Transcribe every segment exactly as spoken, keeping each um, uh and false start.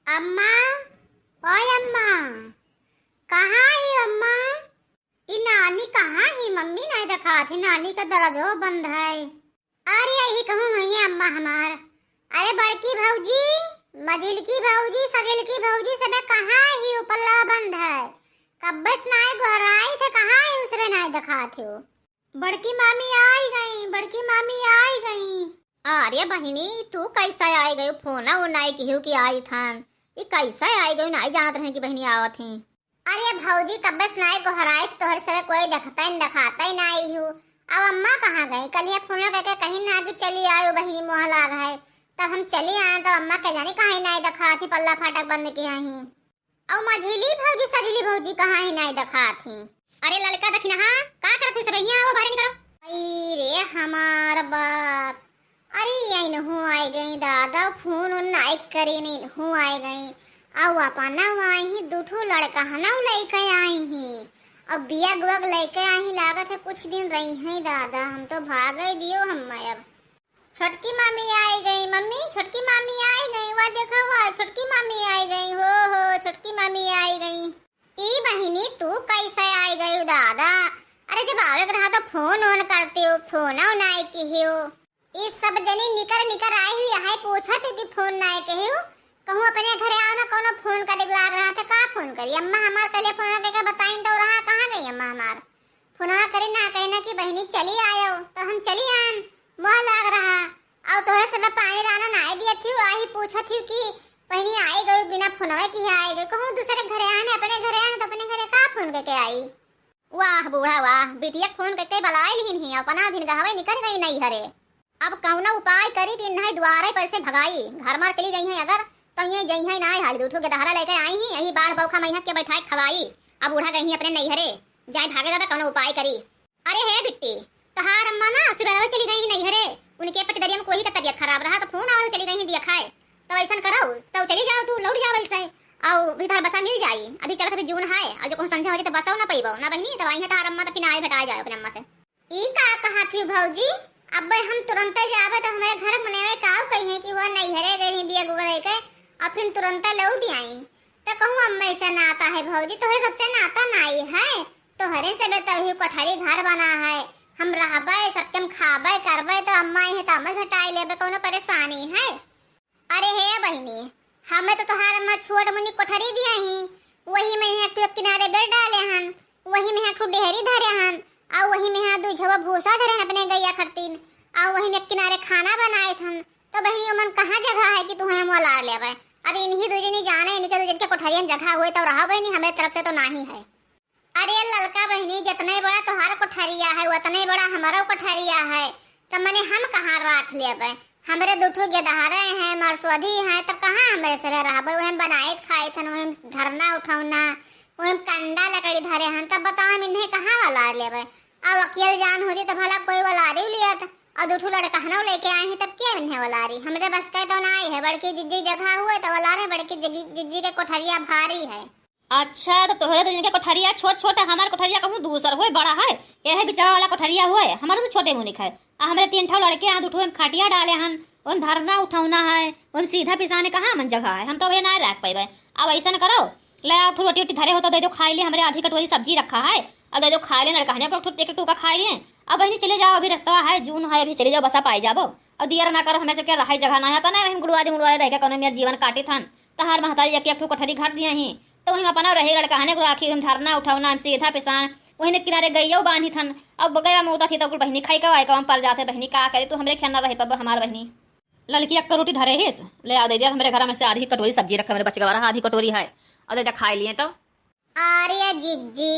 अम्मा, ओए अम्मा, कहाँ ही अम्मा? ई नानी कहाँ ही मम्मी, नाहीं देखात ही, नानी का दरवाजो बंद है। अरे यही कहूँ हुई है अम्मा हमार। अरे बड़की भौजी, मझिलकी भौजी, सझिलकी भौजी, सबे कहाँ ही, उ पल्ला बंद है। कब्बे से नाई गोहराई थे, कहाँ ही, उ सबे नाई देखात ही। बड़की मामी आई गई, बड़की मामी आई गई। अरे बहिनी, तू कैसे आई गई? फोन उन नाई किहू कि आई थन। ई कैसे आई गई, नाई जानत रहे कि बहिनी आवत ही। अरे भौजी, कब्बे से नाई गोहराई थे, तोहरे सबे कोई देखता ही, देखाता ही नाई हूँ। अब अम्मा कहाँ गई? कलिया फोन करके कहीं ना कि चली आयो बहिनी, मोह लाग है। तब हम चली आए, तब अम्मा के जानी कहाँ ही नाई देखात ही, पल्ला फाटक बंद किया ही। अउ मझिली भौजी, सझिली भौजी कहाँ ही नाई देखात ही। अरे ललका दखिनहा, का करत हो सब? हियाँ आओ, बाहर निकलो। आई रे हमार बाप, अरे इनहू आई गई दादा, फोन उन नाई करी, इनहू आई गई। अउ अपना वहीं दुठो लड़का हनऊ लइके आई ही। अब बिया गुआ के लइके आई ही, लागत है कुछ दिन रही हैं दादा, हम तो भागे दियो हम अब। छोटकी मामी आई गई, मम्मी, छोटकी मामी आई गई, वाह देखो वाह, छोटकी मामी आई गई, हो, हो, छोटकी मामी आई गई। ई बहिनी, तू कैसे आई गई दादा? अरे, जब आवे के रहा तो फोन ओन करते हो, फोन नाई किहे हो। ई सब जनी निकर निकर आई हुई है, पूछत हो कि फोन नाई किहे हो। कहूँ अपने घरे आओ ना, कौनो फोन करे के लाग रहा था, का फोन करी? अम्मा हमार कलिया फोन करके बताइन तो रहा, कहाँ गई अम्मा हमार? फोनवा करे ना, कहे ना कि बहिनी चली आयो, तो हम चली आन, मोह लाग रहा। अउ तोहरे सब पानी दाना नाई दिया थी, आई पूछत थी कि बहिनी आई गई बिना फोनवा की आई गई, कहूँ दूसरे घरे आन, अपने घरे आन तो अपने घरे का फोन करके आई? वाह बूढ़ा वाह, बिटिया फोन करके बलाए लिहिन ही, अपना भिन गहवे निकर गई नैहरे। अब कौनो उपाय करी कि इन्हें द्वारे पर से भगाई, घर मार चली गई हैं अगर, तो ये जई हैं ना, हाल दूठो के दहरा लेके आई ही, यही बाढ़ बौखा मैया के बैठाए खवाई। अब बूढ़ा गई ही अपने नैहरे, जाए भागे दादा कौनो उपाय करी। अरे हे बिट्टी, तोहार अम्मा ना सुबह चली गई नैहरे, उनके पटदरिया में कोई का तबीयत खराब रहा तो फोन आवल चली गई दिया खाए। तो ऐसन करो, तो चली जाओ तू, लौट जाओ ऐसे, अउ भी तोहार बसा मिल जाई। अभी चलत अभी जून है, अउ जो कहूँ संझा हो जाए तो बसो ना पैबो ना बहिनी, तब आई है तोहार अम्मा तो फिर आए भेटाए जाए अपने अम्मा से। ई का कहा थी भौजी, अब हम तुरंते जाबे तो हमारे घर मनेवे का कही है कि वो नैहरे गई ही बिया गुआ लेके, और फिर तुरंते लौट आई। तो कहूँ अम्मा ऐसा नाता है भौजी, तोहरे सबसे नाता नाई है, तोहरे से बेतौही कोठरी घर बना है, हम रहबे, सबके हम खाबे करबे, तो अम्मा आई है तो अम्मा घटाई लेबे, कौनो परेशानी है? अरे हे बहिनी, हमें तो तोहार अम्मा छोट मुनी कोठरी दिया ही, वही में एक ठो किनारे बेड डाले हन, वही में एक ठो डेहरी धरे हन, और वही में यहाँ दू झवा भूसा धरे हन अपने गैया खरतीन, और वही में एक किनारे खाना बनाए हन। तो बहिनी, ओमन कहाँ जगह है कि तुहें हम वलार लेबे? अब इन्हीं दू जनी जाने, इनके दू जन के कोठरिया में जगह हुए तो रहा बहिनी, हमरे तरफ से तो नाही है। अरे ललका बहिनी, जितने बड़ा तोहार कोठरिया है, उतने बड़ा हमारो कोठरिया है। त मने हम कहाँ राख लेबे? हमरे दुठो गेदहरे हैं, मरसोधी हैं, तब कहाँ हमरे सरे रहबे? उहें बनाइत खाइत हन, उहें धरना उठौना, उहें कंडा लकड़ी धरे हन, तब बताओ हम इन्हें कहाँ वलार लेबे? अब अकेल जान होती तो भला कोई वलारी लियत, और दुठो लड़कहनो लेके आए हैं, तब के इन्हें वलारी? हमरे बस के तो ना आई है, बड़की जिज्जी जगह हुए तो वलारे, बड़की जिज्जी, जिज्जी के कोठरिया भारी है। अच्छा, तो तोहरे तो इनके कोठरिया छोट छोट है, हमार कोठरिया कहूँ दूसर होए, बड़ा है, यह बिचवा वाला कोठरिया होए, हमारे तो छोटे मुनिक है। आ हमरे तीन ठो लड़के हैं, दुठो हम खटिया डाले हन, उन धरना उठौना है, उन सीधा पिसाने कहाँ मन जगह है, हम तो वह ना रख पाइबे। अब ऐसा न करो, ले आओ, फिर रोटी वोटी धरे हो तो दे दो खाई ले, हमरे आधी कटोरी सब्जी रखा है, अब दे दो खाई ले, लड़का है को एक टूका खाई ले। अब बहिनी चले जाओ, अभी रस्तवा है, जून है, अभी चले जाओ, बसा पाई जाबो। अब दियर ना करो, हमें सबके रहे जगह ना है, पता है, हम गुड़वारे मुड़वारे रह के कोनो मेर जीवन काटित हन। तहार महतारी एक, एक ठो कोठरी घर दिया ही, तो वही में अपना रहे लड़का हने को राखी, हम धरना उठौना, हम सीधा पिसान, वही में किनारे गइयो बांधी थन। अब गया मोता थी तो कुल बहिनी खाई का आए का हम पर जाते, बहिनी का करे, तू हमरे खेल ना रहे पब हमार बहिनी। ललकी एक रोटी धरे हिस, ले आ दे दिया, हमरे घर में से आधी कटोरी सब्जी रखे, हमरे बच्चे का रहा आधी कटोरी है, और दे दिया खाई लिए तो। अरे जिज्जी,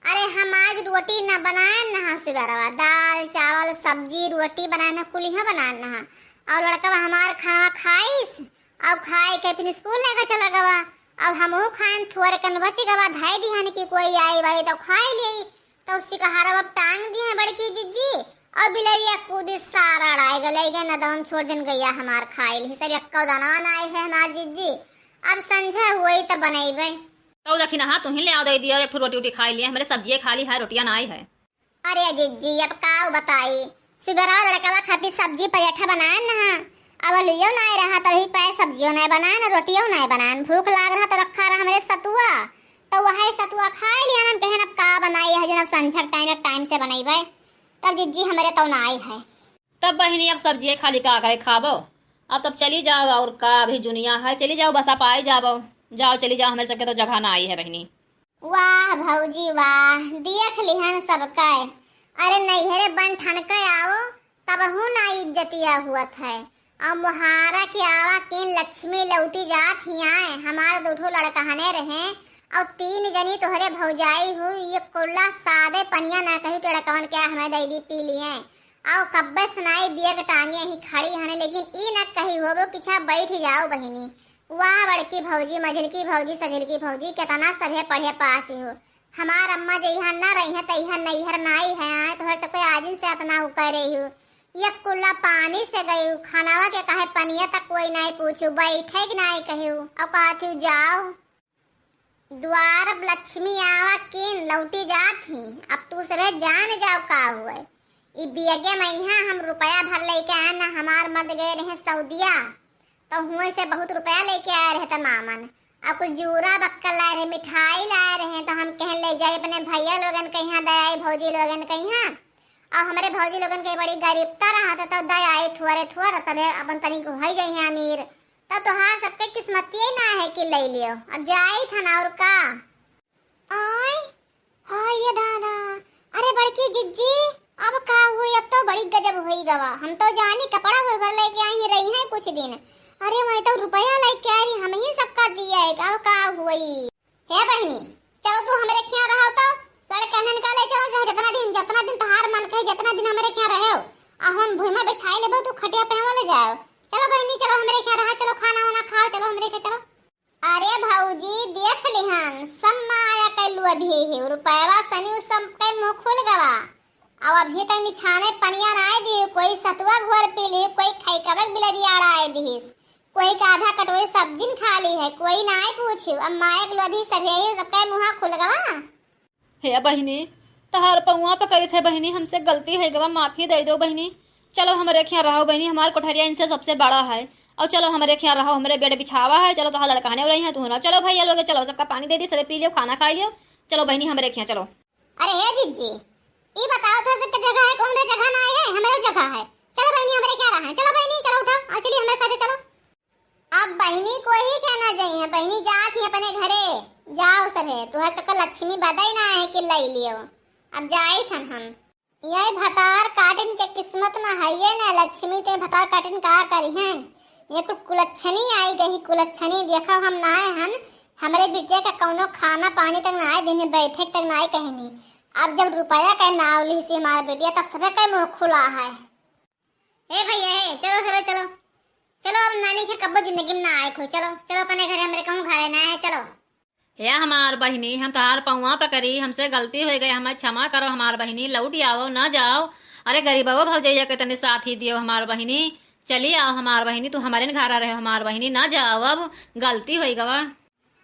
अरे हम आज रोटी न बनाए न हा सुबेरवा, दाल, चावल, सब्जी, रोटी बनाए न, कुलिहा बनाए न हा। और लड़का हमार खाना खाइस, और खाए के फिर स्कूल लेके चला गवा। अब हमहू खाएन, थोड़े कन बच गवा, धई दिहन कि कोई आई भाई तो खाए ली। तो सिकहरवा टांग दिहे बड़की जिज्जी, और बिलरिया कूदी सारा अड़ाई गले गए, न दौन छोड़ दिन गैया हमार खाए ली। सब एक्को दाना ना आए है हमार जिज्जी। अब संझा हुई तो बनैबे। तौ देखी ना, हाँ, तुहीं ले आओ, दे दिया, एक ठो रोटी उटी खाई लिए, हमरे सब्जिये खाली है, रोटिया ना आई है। अरे जिज्जी, अब का बताई, सुबेरवा लड़कवा खातिर सब्जी पराठा बनाए न हा, अब लुइयो नाय रहा, तो ही पाए सब्जियो नाय बनाएन, रोटियो नाय बनाएन। भूख लाग रहा तो रखा रहा हमरे सतुआ, तो वही सतुआ खाए लिहन। हम कहेन अब का बनाई है, जन अब संझक टाइम एक टाइम से बनैबे, तब जिज्जी हमरे तो नाय है। तब बहिनी अब सब्जिए खाली का करे खाबो, अब तब चली जाओ, और का अभी जुनिया है, चली जाओ, बस आप आई जाबो, जाओ चली जाओ, हमरे सबके तो जगह ना आई है बहिनी। वाह भौजी वाह, देख लिहन सबके। अरे नैहरे बन ठन के आओ, तबहू ना इज्जतिया हुअत है। और मोहारा के आवा किन लक्ष्मी लौटी जात ही आए, हमार दो ठो लड़कहने रहे, और तीन जनी तोहरे भौजाई हुई, ये कुल्ला सादे पनिया ना कही के लड़कवन के हमें दे दी पी लिए। और कब्बे सुनाई बियग टांगे ही खड़ी हने, लेकिन ई ना कही होबो कि छा बैठ जाओ बहिनी। वाह बड़की भौजी, मझिलकी भौजी, सझिलकी भौजी, केतना सभे पढ़े पास हो। हमार अम्मा जइहा न रही है, तइहा नैहर नाई है, आए तोहर सबके आजिन से अतना उ कह रही हूँ। ये कुल्ला पानी से गई, खानावा के कहे पनिया तक कोई नाई पूछू, बैठे कि नाई कहू, और कहत हूँ जाओ। द्वार अब लक्ष्मी आवा किन लौटी जात ही, अब तू सभे जान जाओ का हुए। ई बियगे में यहाँ हम रुपया भर लेके आए ना, हमार मर्द गए रहे सऊदिया, तो हुए से बहुत रुपया लेके आए रहे तमामन। और कुछ जूरा बक्कल लाए रहे, मिठाई लाए रहे, तो हम कहन ले जाए अपने भैया लोगन के यहाँ, दयाई भौजी लोगन के यहाँ। और हमरे भौजी लोगन के बड़ी गरीबता रहा, तो, तो दयाई थोड़े थोड़ तबे अपन तनिक हो जाइए अमीर। तब तोहार सबके किस्मतिये ना है कि ले लियो। अब जाई थन और का। आय, हाय ये दादा, अरे बड़की जिज्जी, अब का हुई, अब तो बड़ी गजब हुई गवा। हम तो जानी कपड़ा भर भर लेके आई रही हैं कुछ दिन, अरे वही तो रुपया लेके आई रही, हम ही सबका दिया है, अब का हुई। हे बहिनी, चलो तू हमरे खिया रहो तो, लड़कनन का ले चलो, चाहे जितना दिन, जितना दिन तहार मन कहे, जितना दिन हमरे खिया रहो, आ हम भुइमा बिछाई लेबो, तू खटिया पे हम ले जाओ। चलो बहिनी, चलो हमरे खिया रहा, चलो खाना वाना खाओ, चलो हमरे खिया चलो। अरे भौजी, देख लिहन, सब माया के लोभी है, रुपयवा सनी उ सब के मुँह खुल गवा। अब अभी तक निछाने पनिया नाय दी, कोई सतुआ घोर पी ली, कोई खैकबक बिलरिया अड़ाए दीस, कोई का आधा कटोरी सब्जिन खा ली है, कोई नाय पूछू। अब माया के लोभी सभे ही, सबके मुँह खुल गवा। हे बहिनी, तहार पौआ पकड़ित है बहिनी, हमसे गलती होइ गवा, माफी दे दो बहिनी। चलो हमरे खिया रहो बहिनी, हमार कोठरिया इनसे सबसे बड़ा है। और चलो हमरे खिया रहो, हमरे बेड बिछावा है। चलो तोहार लड़काने रही हैं, तू ना। चलो भैया लोग, चलो सबका पानी दे दी, सबे पी लियो, खाना खा लियो। चलो बहिनी हमरे खिया चलो। अरे हे जिज्जी, ई बताओ तो सबके जगह है, कौन रे जगह ना है, हमरे जगह है। चलो बहिनी हमरे खिया रहा है, चलो बहिनी चलो उठो, और चलिए हमरे साथे चलो। अब बहिनी कोई के ना जाई है, बहिनी जात ही अपने घरे। जाओ सभे, तुहर सबका लक्ष्मी बदई ना है कि लई लियो। अब जाई थन हम। ये भतार काटिन के किस्मत में है ये ना लक्ष्मी, ते भतार काटिन का करी हैं? ये कुल कुलच्छनी आई गई, कुलच्छनी। देखो हम ना आए हन, हमरे बिटिया का कौनो खाना पानी तक ना आए, दिन बैठे तक ना आए कहीं नहीं। अब जब रुपया का नाव ली सी हमारे बिटिया, तब सभे का मुँह खुला है। ए भैया, ए, चलो, चलो, चलो। चलो, अब नानी के कब्बो जिंदगी में ना आए कोई। चलो, चलो, अपने घरे, हमरे कहूँ घरे ना है, चलो। हे हमार बहिनी, हम तहार पौआ पकड़ी, हमसे गलती होइ गई, हमें क्षमा करो हमार बहिनी, लौट आओ, ना जाओ। अरे गरीबवा भौजैया के तनी साथ ही दियो हमार बहिनी, चली आओ हमार बहिनी, तू हमारे न घरा रहे हमार बहिनी, ना जाओ, अब गलती होइ गवा।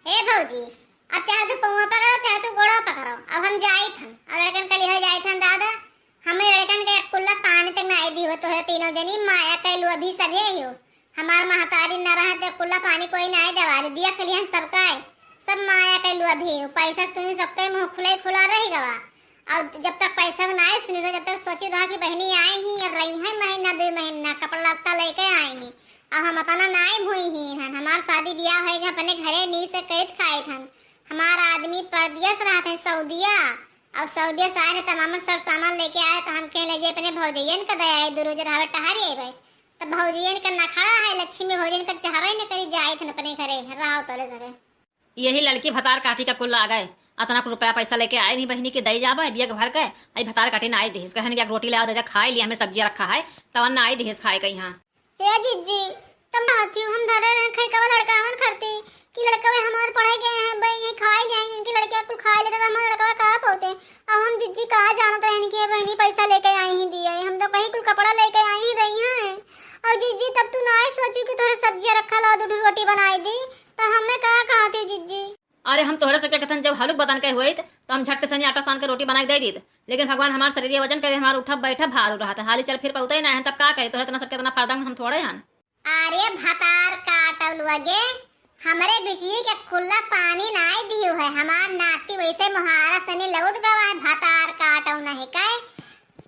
हे भौजी, अब चाहे तू पौआ पकड़ो, चाहे तू गोड़वा पकड़ो, अब हम जाइत हन। अब लड़कन के लिहे जाइत हन दादा, हमें लड़कन के एक कुल्ला पानी तक नाई दी हो, तोहरे तीनों जनी माया के लोभी सभे ही हो। हमार महतारी न रहे तो कुल्ला पानी कोई नाई देवा दे, दिया खलिहन सबका है, सब माया के लोभी हो। पैसा सुनी सबके मुँह खुले खुला रह गवा। और जब तक पैसा नाई सुनी रहो, जब तक सोची रहा कि बहिनी आई ही, अब रही है महीना दो महीना, कपड़ा लत्ता लेके आई ही, अब हम अपना नाई भूई ही हन। हमार शादी ब्याह होए गए, अपने घरे नीक से कैद खाए हन। हमार आदमी परदेस रहत है सऊदिया, और सऊदिया से आए हैं तमामन सर सामान लेके आए, तो हम कह ले जे अपने भौजैयन का दया है, दो रोज रहवे टहरी अइबे। तो भौजैयन का नखड़ा है, लक्ष्मी भौजैयन का चाहबे न करी, जाए थन अपने घरे, रहो तोले सरे। यही लड़की भतार काटी का कुल आ गए, अतना कुल रुपया पैसा लेके आए नहीं बहिनी के दई जाबे बियग भर के, आई भतार काटी ना आई दिहिस, कहन कि एक रोटी ले आओ दे दे खाए लिए, हमें सब्जिया रखा है, तवन ना आई दिहिस खाए के यहाँ। हे जिज्जी, तब ना आती हूँ, हम धरे रहे खैकवा लड़कावन खरती कि लड़कवे हमार पढ़े गए हैं, बे ये खाए गए हैं, इनकी लड़कियाँ कुल खाए लेते तो हमारा लड़कवा कहाँ पहुँचे। अब हम जिज्जी कहाँ जानत रहे इनकी बहनी पैसा लेके आई ही दिए, हम तो कहीं कुल कपड़ा लेके आई ही रही हैं। और जिज्जी तब तू ना आई सोची कि तोरे सब्जिया रखा ला, दो रोटी बनाई दी, तो हमें कहाँ कहाँ थी जिज्जी। अरे हम तोहरे सबके कथन जब हलुक बदन के होइत, तो हम झट से आटा सान के रोटी बनाई दे दीत, लेकिन भगवान हमार शरीर वजन करे, हमार उठब बैठब भारू रहत है। हाली चल फिर पहुते ना है, तब का कहे, तोहरे तना सबके तना फरदंग हम थोड़े हन। अरे भतार काटउ लोगे, हमरे बिटिया के खुल्ला पानी नाई दिहु है। हमार नाती वैसे मोहारा सनी लौट गवा है, भतार काटउ नहीं कहे।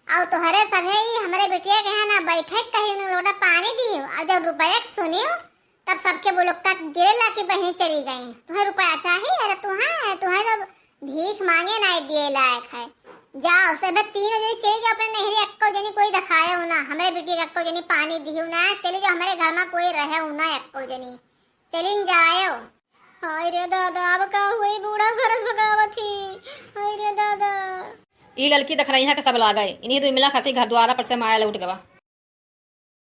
अउ तोहरे सभे ही हमरे बिटिया के यहाँ ना बैठे कहीं उन्हें लोटा पानी दिहु। अउ जब रुपया के सुनियो तब सबके बुलुक्का गिरे ला कि बहिनी चली गई। तुम्हें रुपया चाहिए? अरे तुम्हें, तुम्हें जब भीख माँगे नाई दिए लायक है। जाओ, सभे तीनों जनी चली जाओ अपने नैहरे, एक्को जनी कोई देखायो ना, हमरे बिटिया के एक्को जनी पानी दिहु ना, चली जाओ, हमरे घर मा कोई रहे ना एक्को जनी, चलिन जाओ। हाय रे दादा, अब का हुई, बूढ़ा घर से भगावत ही। हाय रे दादा। ई ललकी दखनैया के सब लागे, इन्हीं दुइ मिला खातिर घर द्वारा पर से माया लौट गवा।